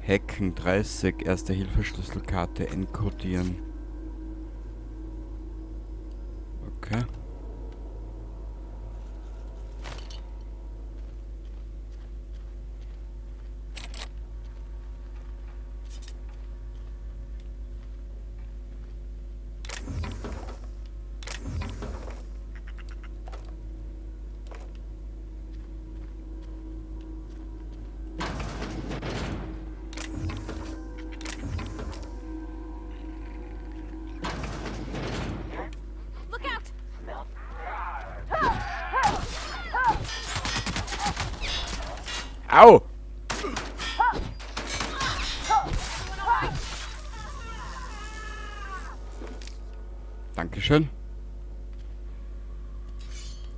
Hacken 30, Erste Hilfe Schlüsselkarte enkodieren. Okay. Look out! Au! Dankeschön.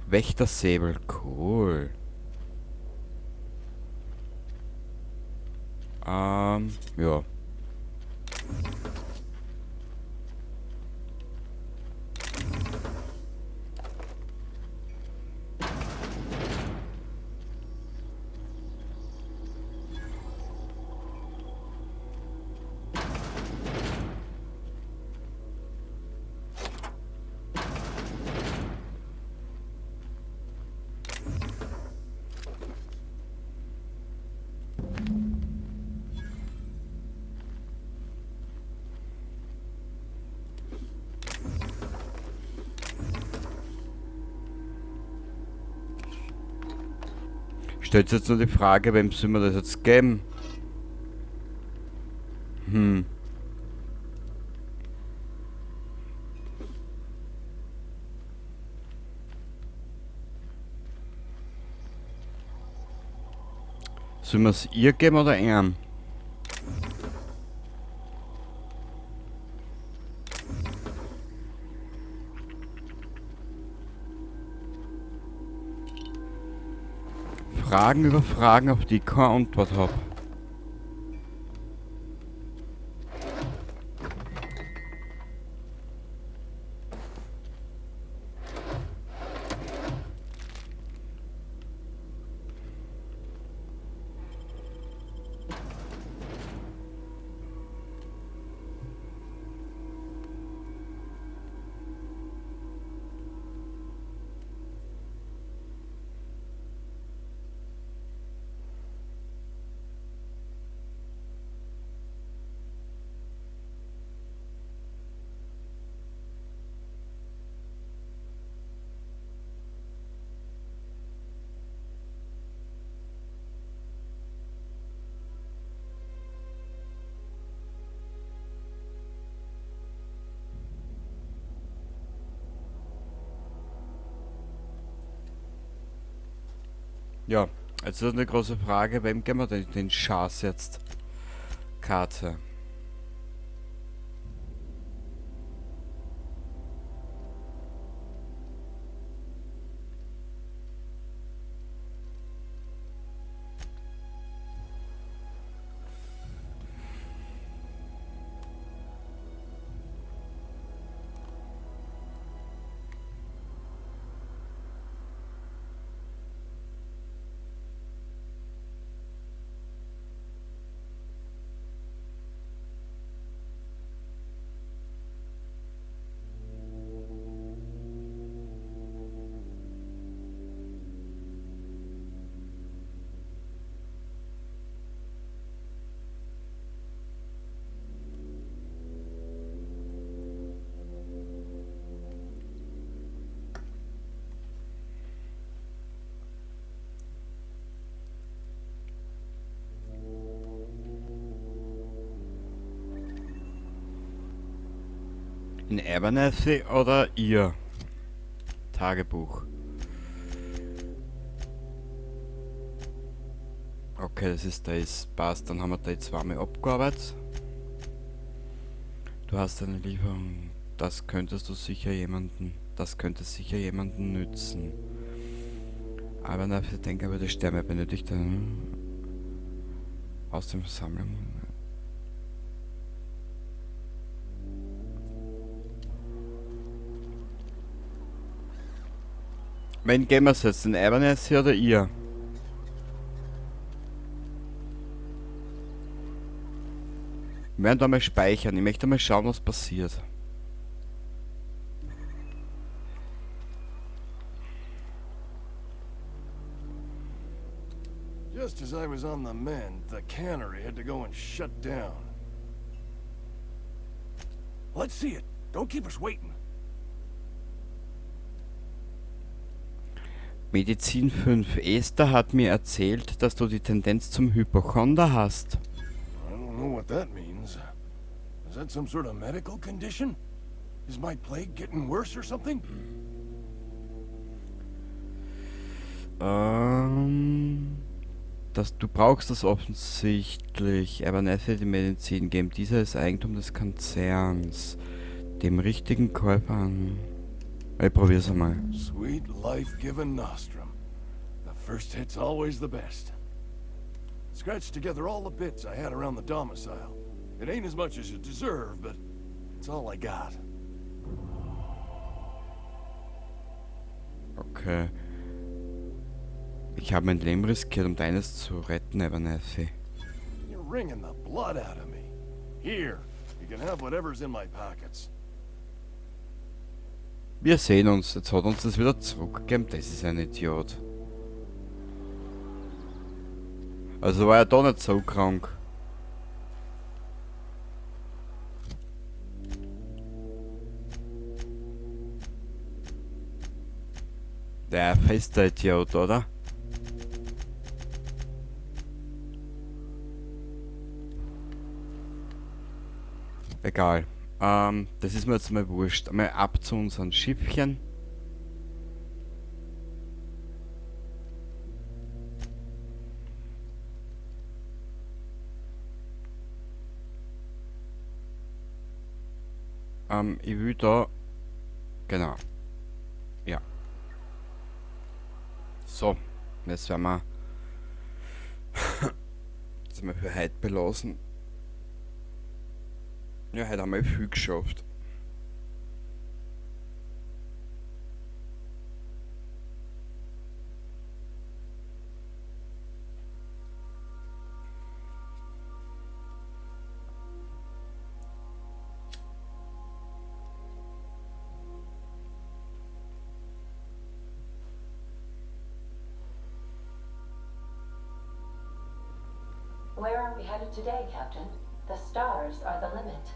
Wächtersäbel, cool. Ja. Stellt sich jetzt nur die Frage, wem soll man das jetzt geben? Sollen wir es ihr geben oder ihm? Fragen über Fragen, auf die ich keine Antwort hab. Ja, jetzt ist eine große Frage, wem geben wir denn den Schatz jetzt? Karte. In Abernathy oder ihr Tagebuch? Okay, das ist das. Passt, dann haben wir da jetzt zweimal abgearbeitet. Du hast eine Lieferung. Das könntest du sicher jemanden. Das könnte sicher jemanden nützen. Abernathy, denke aber, die Sterne benötigt einen. Aus dem Sammlung. Wen gehen wir jetzt? Den Abernathy oder ihr? Wir werden da mal speichern. Ich möchte mal schauen, was passiert. Just as I was on the mend, the cannery had to go and shut down. Let's see it. Don't keep us waiting. Medizin 5. Esther hat mir erzählt, dass du die Tendenz zum Hypochonder hast. I don't know what that means. Is that some sort of medical condition? Is my plague getting worse or something? Das, du brauchst das offensichtlich. Abernathy die Medizin geben. Dieser ist Eigentum des Konzerns. Dem richtigen Käufer an. Ich probier's einmal. Sweet life-giving nostrum. The first hit's always the best. Scratched together all the bits I had around the domicile. It ain't as much as you deserve, but it's all I got. Okay. Ich habe mein Leben riskiert, um deines zu retten, Abernathy. You're wringing the blood out of me. Here, you can have whatever's in my pockets. Wir sehen uns. Jetzt hat uns das wieder zurückgegeben. Das ist ein Idiot. Also war er da nicht so krank. Der fester Idiot, oder? Egal. Das ist mir jetzt mal wurscht. Einmal ab zu unserem Schiffchen. Ich will da... Genau. Ja. So. Jetzt werden wir... Jetzt mal für heute belassen. Ja, heute haben wir viel geschafft. Where are we headed today, Captain? The stars are the limit.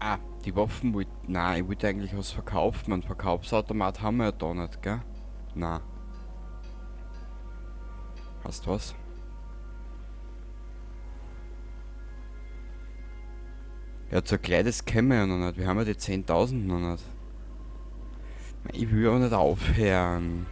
Ah, die Waffen wollt... Nein, ich wollte eigentlich was verkaufen. Einen Verkaufsautomat haben wir ja da nicht, gell? Na. Hast du was? Ja, zur Gleides kennen wir ja noch nicht. Wir haben ja die 10.000 noch nicht. Ich will auch nicht aufhören.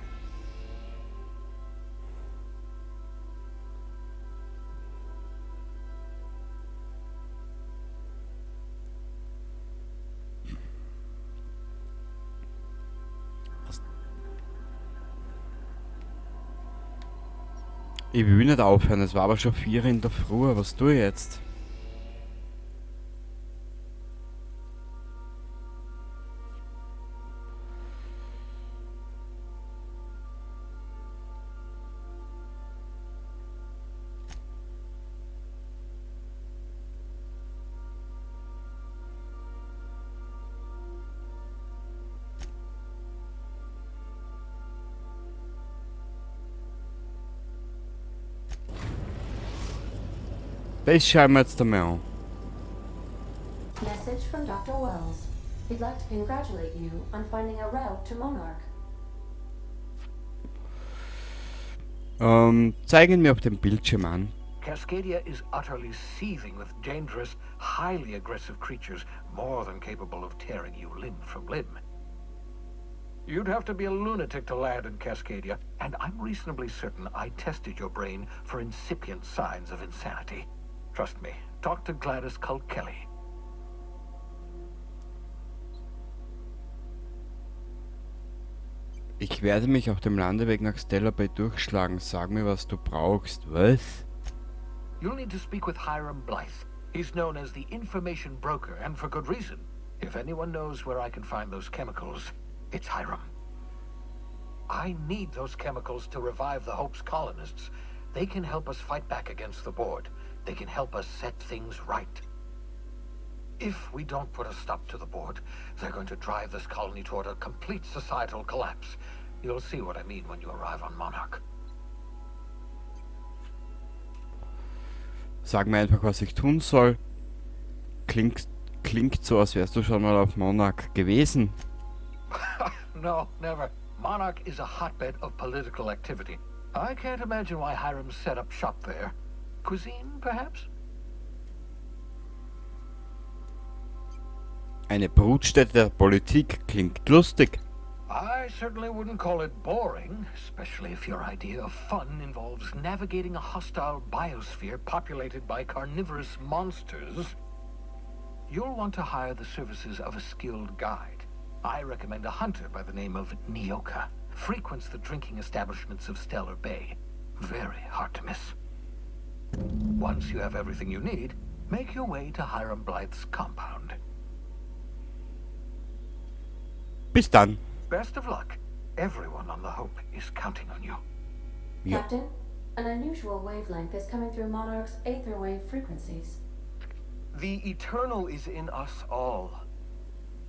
Ich will nicht aufhören, es war aber schon 4 in der Früh, was tue ich jetzt? Das schauen wir jetzt einmal an. Message from Dr. Wells. He'd like to congratulate you on finding a route to Monarch. Zeigen mir auf dem Bildschirm an. Cascadia is utterly seething with dangerous, highly aggressive creatures, more than capable of tearing you limb from limb. You'd have to be a lunatic to land in Cascadia, and I'm reasonably certain I tested your brain for incipient signs of insanity. Trust me, talk to Gladys Culkelly. Ich werde mich auf dem Landeweg nach Stellar Bay durchschlagen. Sag mir, was du brauchst. Was? You'll need to speak with Hiram Blythe. He's known as the information broker, and for good reason. If anyone knows where I can find those chemicals, it's Hiram. I need those chemicals to revive the Hope's colonists. They can help us fight back against the board. They can help us set things right. If we don't put a stop to the board, they're going to drive this colony toward a complete societal collapse. You'll see what I mean when you arrive on Monarch. Sag mir einfach, was ich tun soll. Klingt so, als wärst du schon mal auf Monarch gewesen. No, never. Monarch is a hotbed of political activity. I can't imagine why Hiram set up shop there. Cuisine, perhaps? Eine Brutstätte der Politik klingt lustig. I certainly wouldn't call it boring, especially if your idea of fun involves navigating a hostile biosphere populated by carnivorous monsters. You'll want to hire the services of a skilled guide. I recommend a hunter by the name of Nyoka. Frequents the drinking establishments of Stellar Bay. Very hard to miss. Once you have everything you need, make your way to Hiram Blythe's compound. Bis dann. Best of luck. Everyone on the Hope is counting on you. Ja. Captain, an unusual wavelength is coming through Monarch's aetherwave frequencies. The Eternal is in us all.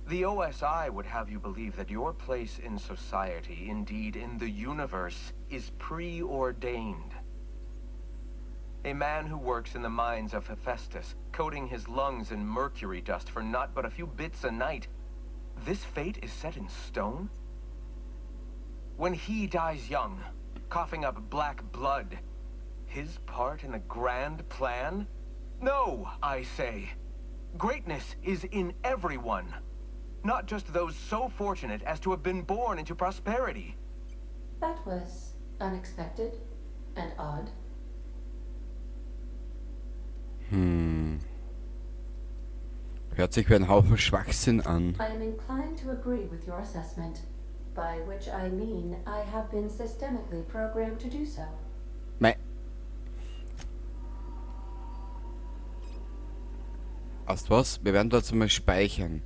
The OSI would have you believe that your place in society, indeed in the universe, is preordained. A man who works in the mines of Hephaestus, coating his lungs in mercury dust for naught but a few bits a night. This fate is set in stone? When he dies young, coughing up black blood, his part in the grand plan? No, I say. Greatness is in everyone. Not just those so fortunate as to have been born into prosperity. That was unexpected and odd. Hört sich wie ein Haufen Schwachsinn an. I am inclined to agree with your assessment, by which I mean I have been systemically programmed to do so. Mei. Weißt was? Wir werden da jetzt einmal speichern.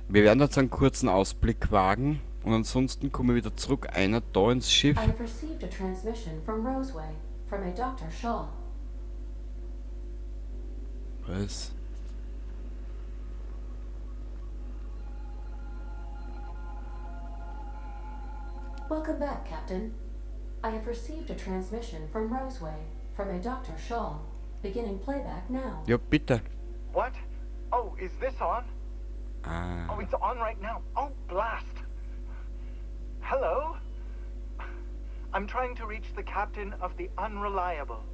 Wir werden jetzt einen kurzen Ausblick wagen und ansonsten kommen wir wieder zurück, einer da ins Schiff. I have received a transmission from Roseway, from a Dr. Shaw. Was? Welcome back, Captain. I have received a transmission from Roseway, from a Dr. Shaw. Beginning playback now. Ja, bitte. What? Oh, is this on? Ah. Oh, it's on right now. Oh, blast. Hello? I'm trying to reach the captain of the Unreliable.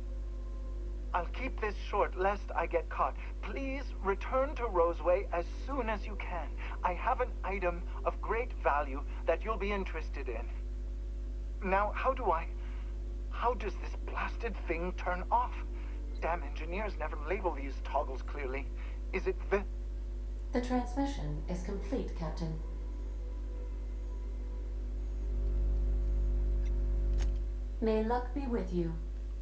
I'll keep this short lest I get caught. Please return to Roseway as soon as you can. I have an item of great value that you'll be interested in. Now, how does this blasted thing turn off? Damn engineers never label these toggles clearly. Is it the... The transmission is complete, Captain. May luck be with you.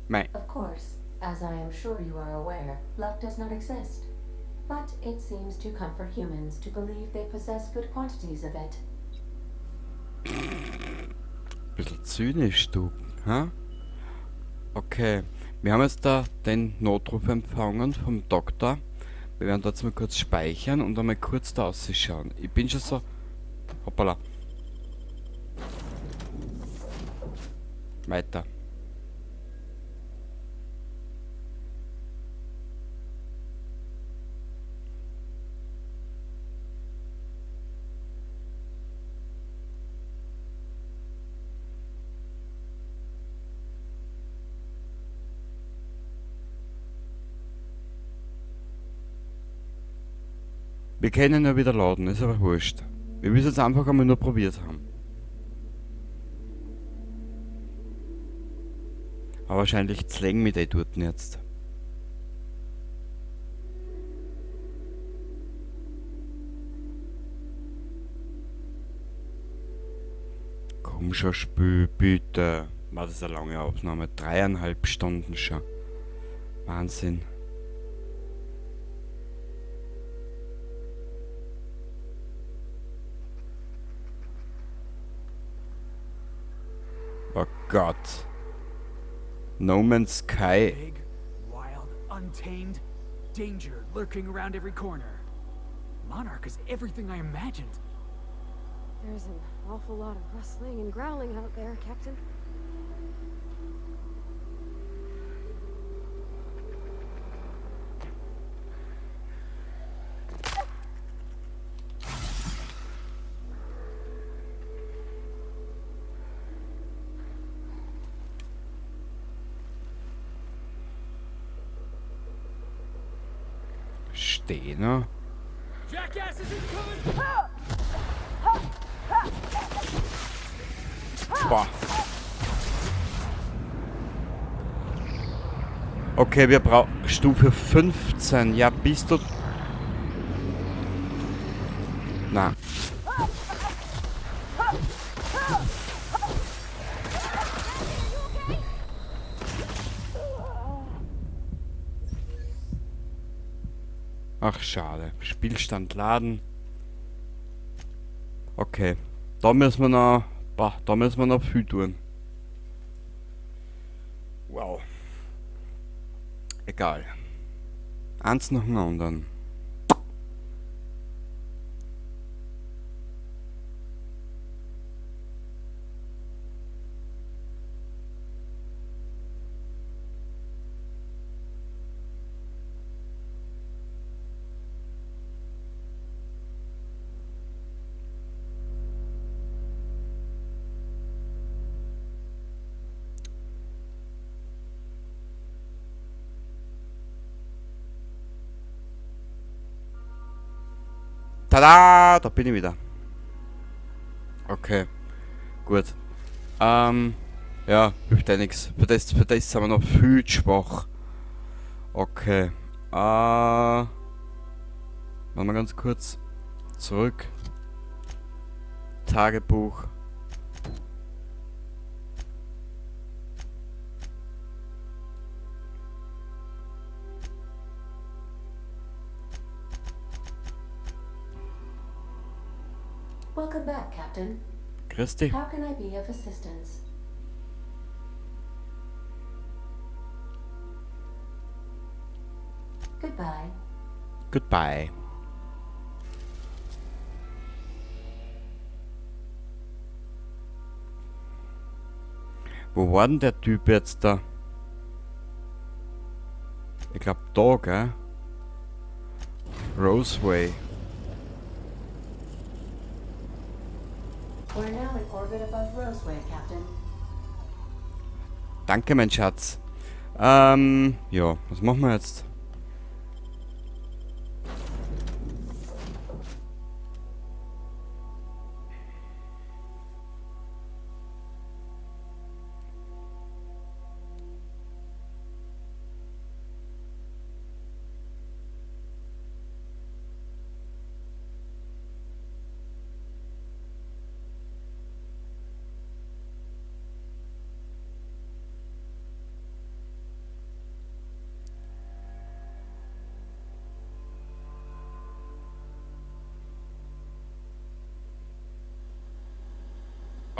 Mei. Of course, as I am sure you are aware, luck does not exist. But it seems to comfort humans to believe they possess good quantities of it. Bisschen zynisch, du. Hä? Okay, wir haben jetzt da den Notruf empfangen vom Doktor. Wir werden da jetzt mal kurz speichern und einmal kurz da ausschauen. Ich bin schon so... Hoppala. Weiter. Wir können ja wieder laden, ist aber wurscht. Wir müssen es einfach einmal nur probiert haben. Aber wahrscheinlich zwängen mit dort jetzt. Komm schon, spül, bitte. War das eine lange Aufnahme? 3,5 Stunden schon. Wahnsinn. Oh Gott. No Man's Sky. Big, wild, untamed, danger lurking around every corner. Monarch is everything I imagined. There's an awful lot of rustling and growling out there, Captain. Stehner? Jackass is incoming! Boah. Okay, wir brauchen Stufe 15. Ja, bist du... Na. Ach, schade. Spielstand laden. Okay. Da müssen wir noch... Boah, da müssen wir noch viel tun. Wow. Egal. Eins nach dem anderen. Tada! Da bin ich wieder. Okay. Gut. Ja, hilft eh nix. Für das sind wir noch viel zu schwach. Okay. Machen wir ganz kurz. Zurück. Tagebuch. Welcome back, Captain. Christi. How can I be of assistance? Goodbye. Goodbye. Wo war denn der Typ jetzt da? Ich glaub da, gell? Roseway. We're now in orbit above Roseway, Captain. Danke, mein Schatz. Ja, was machen wir jetzt?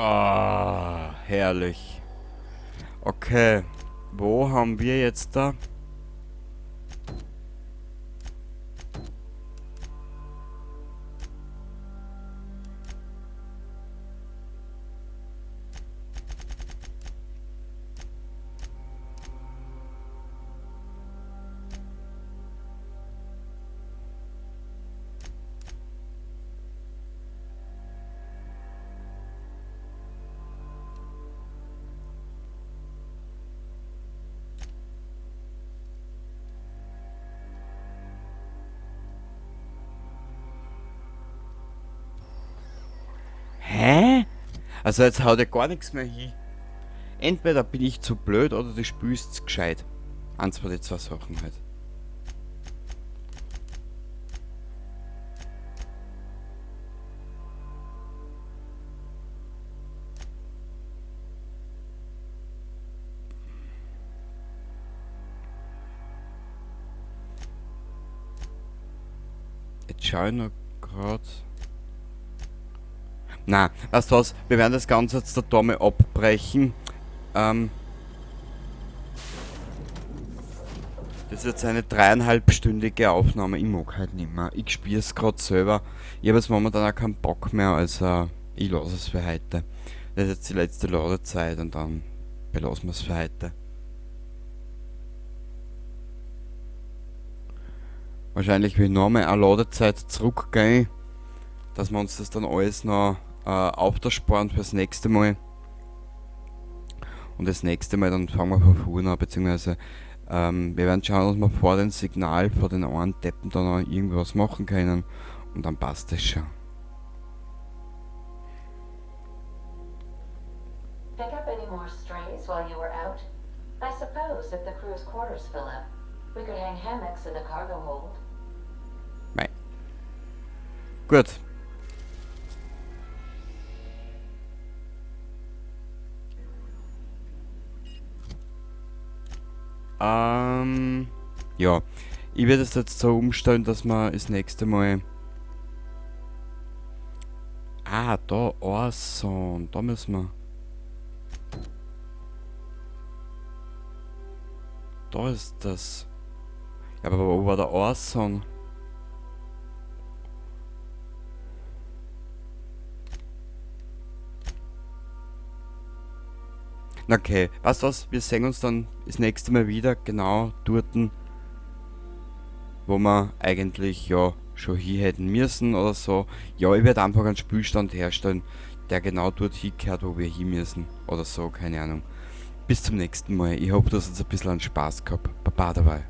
Ah, herrlich. Okay, wo haben wir jetzt da? Hä? Also jetzt haut ja gar nichts mehr hin. Entweder bin ich zu blöd oder das Spiel ist gescheit. Eins von den zwei Sachen halt. Jetzt schau ich noch grad. Na, weißt du was? Wir werden das Ganze jetzt da mal abbrechen. Das Das ist jetzt eine 3,5-stündige Aufnahme. Ich mag halt nicht mehr. Ich spiele es gerade selber. Ich habe jetzt momentan auch keinen Bock mehr, also ich lasse es für heute. Das ist jetzt die letzte Ladezeit und dann belassen wir es für heute. Wahrscheinlich will ich nochmal eine Ladezeit zurückgehen, dass wir uns das dann alles noch aufsparen fürs nächste Mal. Und das nächste Mal dann fangen wir von vorne an, beziehungsweise wir werden schauen, dass wir vor dem Signal, vor den einen Deppen da noch irgendwas machen können und dann passt das schon. Pick up any more strays while you were out? I suppose if the crew's quarters fill up, we could hang hammocks in the cargo hold. Nein. Gut. Ja, ich werde es jetzt so umstellen, dass wir das nächste Mal... Ah, da, Orson, da müssen wir... Da ist das. Ja, aber wo war der Orson? Okay, weißt du was? Wir sehen uns dann das nächste Mal wieder, genau dort, wo wir eigentlich ja schon hier hätten müssen oder so. Ja, ich werde einfach einen Spielstand herstellen, der genau dort hingehört, wo wir hin müssen oder so, keine Ahnung. Bis zum nächsten Mal. Ich hoffe, du hast jetzt ein bisschen einen Spaß gehabt. Baba dabei.